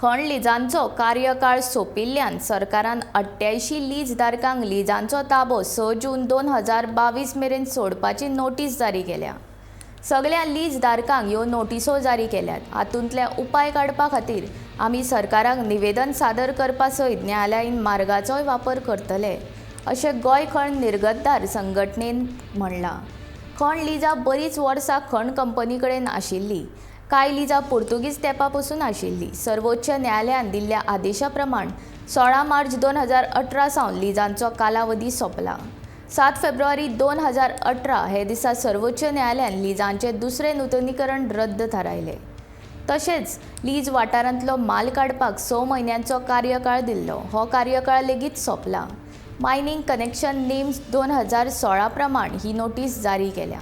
खण लिजांचो कार्यकाळ सोंपिल्ल्यान सरकारान 88 लीजधारकांक लिजांचो ताबो 6 जून 2022 मेरेन सोडपाची नोटीस जारी केल्या. सगल्या लीजधारकांक ह्यो नोटिसो जारी केल्यात. हातूंतले उपाय काडपा खातीर आमी सरकाराक निवेदन सादर करपा सयत न्यायालयीन मार्गाचोय वापर करतले, अशें गोंय खण निर्गतदार संघटणेन म्हणलां. खण लिजां बरींच वर्सां खण कंपनी कडेन आशिल्लीं. कांय लिजां पुर्तुगीज तेंपा पसून आशिल्लीं. सर्वोच्च न्यायालयान दिल्ल्या आदेशा प्रमाण 16 मार्च 2018 सावन लिजांचो कालावधी सोंपला. 7 फेब्रुवारी 2018 हे दिसा सर्वोच्च न्यायालयान लिजांचें दुसरें नुतनीकरण रद्द थारायलें. तशेंच लीज वाठारांतलो माल काडपाक 6 म्हयन्यांचो कार्यकाळ दिल्लो. हो कार्यकाळ लेगीत सोंपला. मायनिंग कनेक्शन नेम 2016 प्रमाण ही नोटीस जारी केल्या.